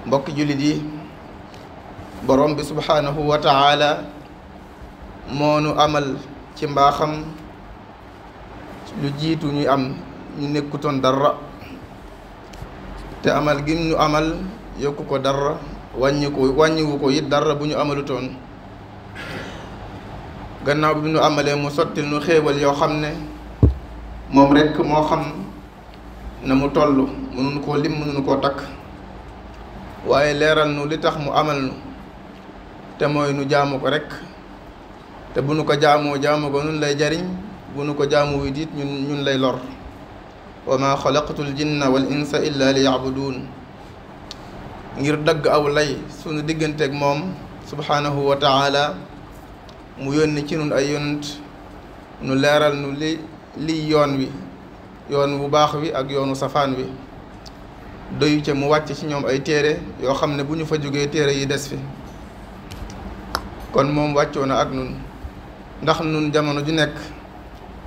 mbokki jullit yi borom bi subhaanahu wa taala moonu amal ci mbaaxam lu jiitu ñuy am ñu nekkutoon dara te amal gim ñu amal yokku ko dara wàññiwu ko it dara bu ñu amalutoon gannaaw bi ñu amalee mu sottil nu xéewal yoo xam ne moom rekk moo xam na mu toll mënuñu koo lim mënuñu koo takk waaye leeral nu li tax mu amal nu te mooy nu jaamu ko rekk te bu nu ko jaamu ko nun lay jariñ bu nu ko jaamu wi diit ñun lay lor wa ma xalaqtul jinna wal insa illa li yacbuduun ngir dagg aw lay sunu digganteeg moom subhaanahu wa taala mu yónni ci nun ay yonent nu leeral nu li yoon wi yoon wu baax wi ak yoonu safaan wi doyu ca mu wàcc ci ñoom ay téere yoo xam ne bu ñu fa jógee téere yi des fi kon moom wàccoo na ak nun ndax nun jamono ju nekk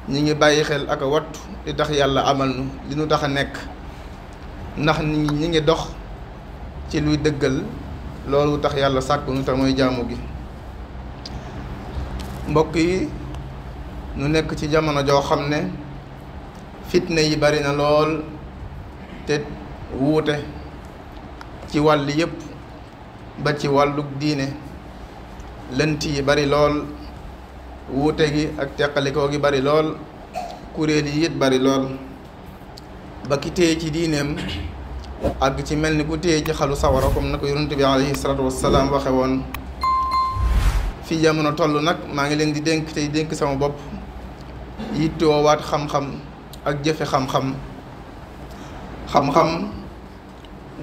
ñi ngi bàyyi xel ak a wattu li tax yàlla amal nu li nu tax a nekk ndax ñi ngi dox ci luy dëggal loolu tax yàlla sàkk nu te mooy jaamu gi mbokk yi nu nekk ci jamono joo xam ne fitna yi bari na lool te wuute ci wàll yépp ba ci wàllug diine lënt yi bari lool wuute gi ak teqalikoo gi bari lool kuréel yi it bari lool ba ki téye ci diineem àgg ci mel ni ku téye ci xalu sawara comme na ko yonent bi alayhi salaatu wassalaam waxe woon fii jamono toll nag maa ngi leen di dénk tey dénk sama bopp yittewoo waat xam-xam ak jëfe xam-xam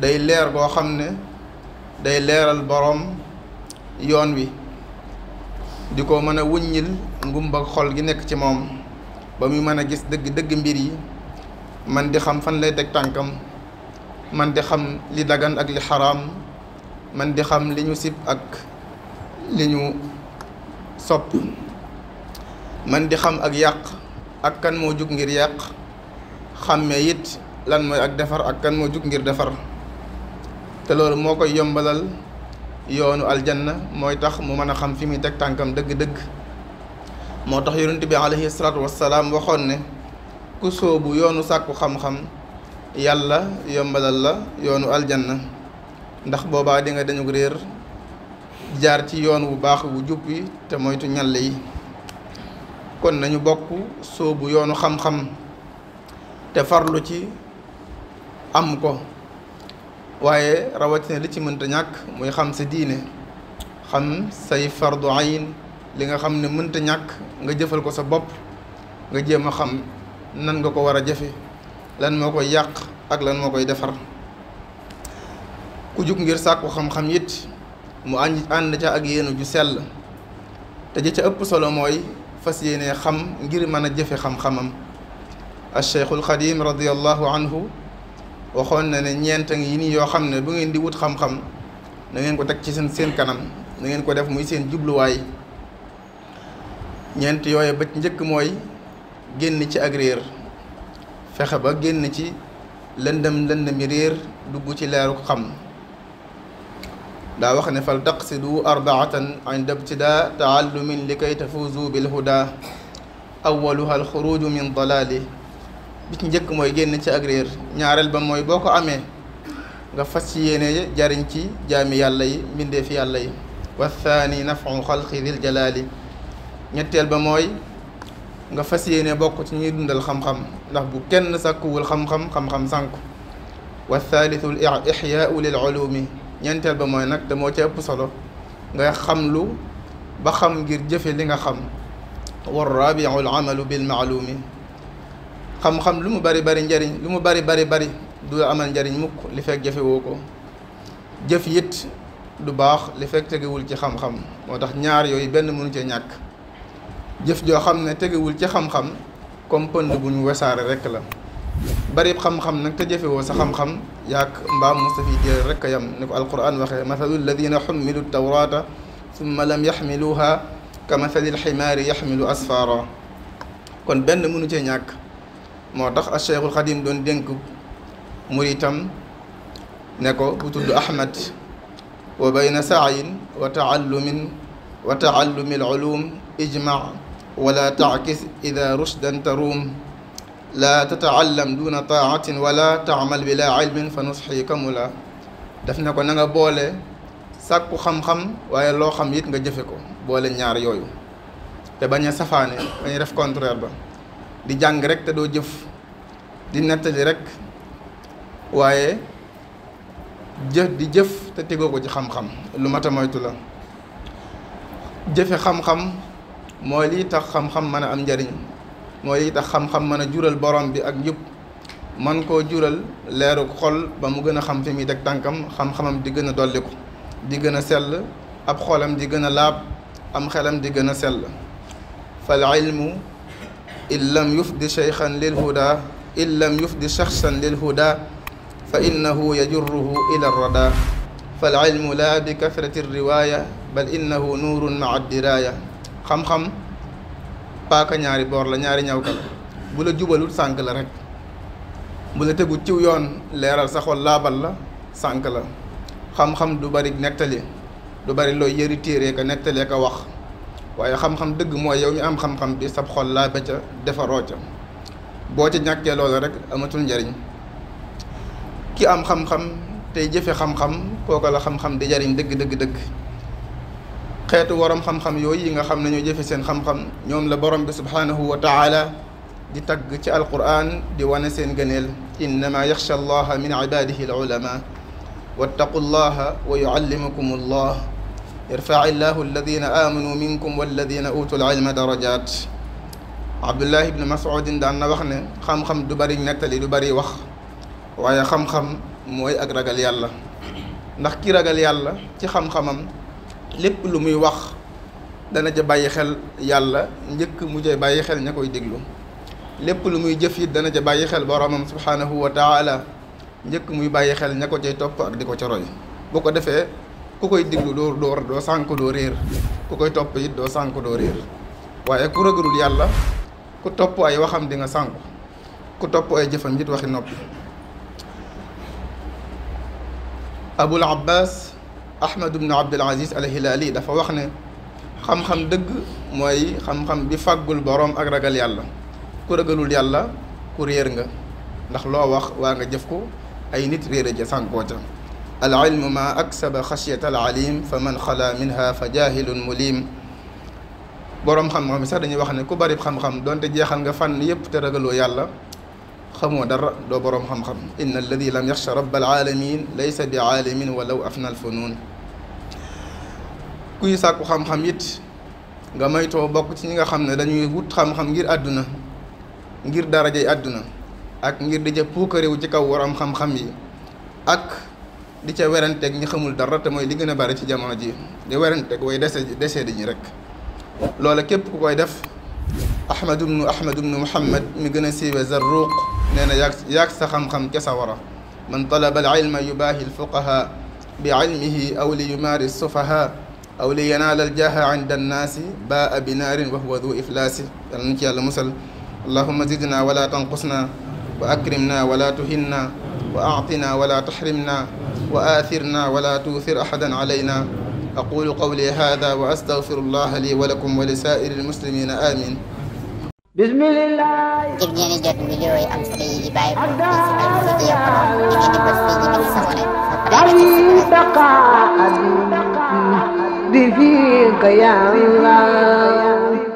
day leer goo xam ne day leeral boroom yoon wi di ko mën a wuññil ngumba xol gi nekk ci moom ba muy mën a gis dëgg mbir yi man di xam fan lay teg tànkam man di xam li dagan ak li xaraam man di xam li ñu sib ak li ñu sopp man di xam ak yàq ak kan moo jug ngir yàq xàmmee it lan mooy ak defar ak kan moo jug ngir defar te loolu moo koy yombalal yoonu aljanna mooy tax mu mën a xam fi muy teg tànkam dëgg-dëgg moo tax yonent bi alayhi salaatu wassalaam waxoon ne ku sóobu yoonu sàkku xam-xam yàlla yombalal la yoonu aljanna ndax boobaa di nga dañu réer jaar ci yoon wu baax wu jub wi te moytu ñàll yi kon nañu bokk sóobu yoonu xam-xam te farlu ci am ko waaye rawatina li ci mënta ñàkk muy xam sa diine xam say fardu ayn li nga xam ne mënta ñàkk nga jëfal ko sa bopp nga jéem a xam nan nga ko war a jëfe lan moo koy yàq ak lan moo koy defar ku jug ngir sàkku xam-xam it mu ànd ca ak yéenu ju sell te ja ca ëpp solo mooy fas yéene xam ngir mën a jëfe xam-xamam Cheikhul Xadim radiyallahu anhu waxoon na ne ñeent yi nii yoo xam ne bu ngeen di wut xam-xam na ngeen ko teg ci seen kanam na ngeen ko def muy seen jubluwaay ñeent yooyu ba njëkk mooy génn ci ak réer fexe ba génn ci lëndëmi réer dugg ci leeru xam daa wax ne fal taqsidu arbaatan inda ibtidaa taallumin li kay tafuuzu bil huda awaluha alxuruju min dalaali bi ci njëkk mooy génn ci ak réer ñaareel ba mooy boo ko amee nga fas ci yéene jariñ ci jaami yàlla yi mbindeef yàlla yi wa thaani nafu xalqi dil jalaali ñetteel ba mooy nga fas yéene bokk ci ñuy dundal xam-xam ndax bu kenn sàkkuwul xam-xam sànku wa thaalithu l ixyaau lil ulumi ñeenteel ba mooy nag te moo ci ëpp solo nga xam lu ba xam ngir jëfe li nga xam wa rabiu al amalu bil maalumi xam-xam lu mu bari njariñ lu mu bari du amal njariñ mukk li fekk jëfe woo ko jëf it du baax li fekk tegewul ci xam-xam moo tax ñaar yooyu benn mënu cee ñàkk jëf joo xam ne tegewul ci xam-xam comme pënd bu ñu wesaare rekk la. bari xam-xam nag te jëfewoo sa xam-xam yaak mbaam mustafi jël rekk a yam ni ko alquran waxee mathalu alladina xummilu tawrata summa lam yaxmiluha ka mathali alximaari yaxmilu asfara. kon benn mënu cee ñàkk moo tax a cheikhul xadim doon dénk muritam ne ko bu tudd ahmad wa bayna saayin wa taallumi alulum ijma wala taakis ida rushdan taruum laa tataallam duna taatin wala taamal bila ilmin fa nusxi kamula. daf ne ko na nga boole sàkku xam-xam waaye loo xam it nga jëfe ko boole ñaar yooyu te bañ a safaane bañ a def contraire ba di jàng rek te doo jëf di nettali rek waaye di jëf te tegoo ko ci xam-xam lu mat a moytu la. jëfe xam-xam mooy lii tax xam-xam mën a am njariñ mooy lii tax xam-xam mën a jural borom bi ak njub man koo jural leeru xol ba mu gën a xam fi muy teg tànkam xam-xamam di gën a dolliku di gën a sell ab xolam di gën a laab am xelam di gën a sell. fal ilmu in lam yufdi cheykhan lil huda in lam yufdi shaxsan lil huda fa innahu yajurruhu ila rada fal ilmu la bi kathrati riwaya bal innahu nuurun maa diraya. xam-xam paaka ñaari boor la ñaari ñawka la bu la jubalul sànk la rek bu la tegu ciw yoon leeral sa xol laabal la sànk la. xam-xam du bari nettali du bari looy yëri téere ka nettalee ka wax waaye xam-xam dëgg mooy yow mi am xam-xam bi sab xol laa ba ca defaroo ca boo ca ñàkkee loolu rek amatul njariñ. ki am xam-xam tey jëfe xam-xam kooka la xam-xam di jariñ dëgg. xeetu waroom xam-xam yooyu yi nga xam ne ñoo jëfe seen xam-xam ñoom la borom bi subhanahu wa taala di tagg ci alquran di wane seen gëneel innama yaxsha allaha min ibadihi al ulama wattaqu llaha wa yuallimukum allah yarfai llahu alladina amanu minkum walladina utul ilma darajat. abdullah ibnu masudin daan na wax ne xam-xam du bari nettali du bari wax waaye xam-xam mooy ak ragal yàlla ndax ki ragal yàlla ci xam-xamam lépp lu muy wax dana ja bàyyi xel yàlla njëkk mu ja bàyyi xel ña koy déglu lépp lu muy jëf it dana ja bàyyi xel boromam subhanahu wa taala njëkk muy bàyyi xel ña ko cay topp ak di ko ca roy. bu ko defee ku koy déglu doo sànk doo réer ku koy topp it doo sànk doo réer waaye ku ragalul yàlla ku topp ay waxam di nga sànku ku topp ay jëfam it waxi noppi. abul abbas ahmad ibnu abdul aziz al hilali dafa wax ne xam-xam dëgg mooy xam-xam bi fàggul boroom ak ragal yàlla. ku ragalul yàlla ku réer nga ndax loo wax waa nga jëf ko ay nit réere ja sànkoo ca. al ilmu ma aksaba xashyata al alim fa man xala minha fa jahilun mulim. boroom xam-xam sax dañuy wax ne ku bari xam-xam donte jeexal nga fànn yépp te ragaloo yàlla xamoo dara doo boroom xam-xam. inna alladi lam yaxsha rabbal alamin laysa bi aalimin walaw afna al funun. kuy sàkku xam-xam it nga maytoo bokk ci ñi nga xam ne dañuy wut xam-xam ngir àdduna ngir darajay àdduna ak ngir di ca puukaréewu ci kaw waram xam-xam yi ak di ca weranteeg ñi xamul dara te mooy li gën a bari ci jamono ji di weranteeg way desee di ñi rek. loola képp ku koy def ahmad ibnu muhammad mi gën a siiwe Zarruq nee na yaag sa xam-xam ca sawara. man talaba al ilma yubaahi al fuqaha bi ilmihi aw li yumaari sufaha aw li yanaala al jaha inda annaasi baa bi naarin wa huwa du iflaasi. yàlla nañ ci yàlla musal. allahumma zidna wala tanqusna wa akrimna wala tuhinna wa aatina wala tahrimna wa aathirna wala tuuthir ahadan alayna. aqulu qawli hada wa astaghfirullah li wa lakum wa li saa'iri almuslimina amin. bismillah. ngir ngeen di jot vidéo yi am solo yi bàyyi ko ci Al-Mouridiyyah Pro di ngeen di bës fii ñu bind s'abonner bi fiika ya Allah.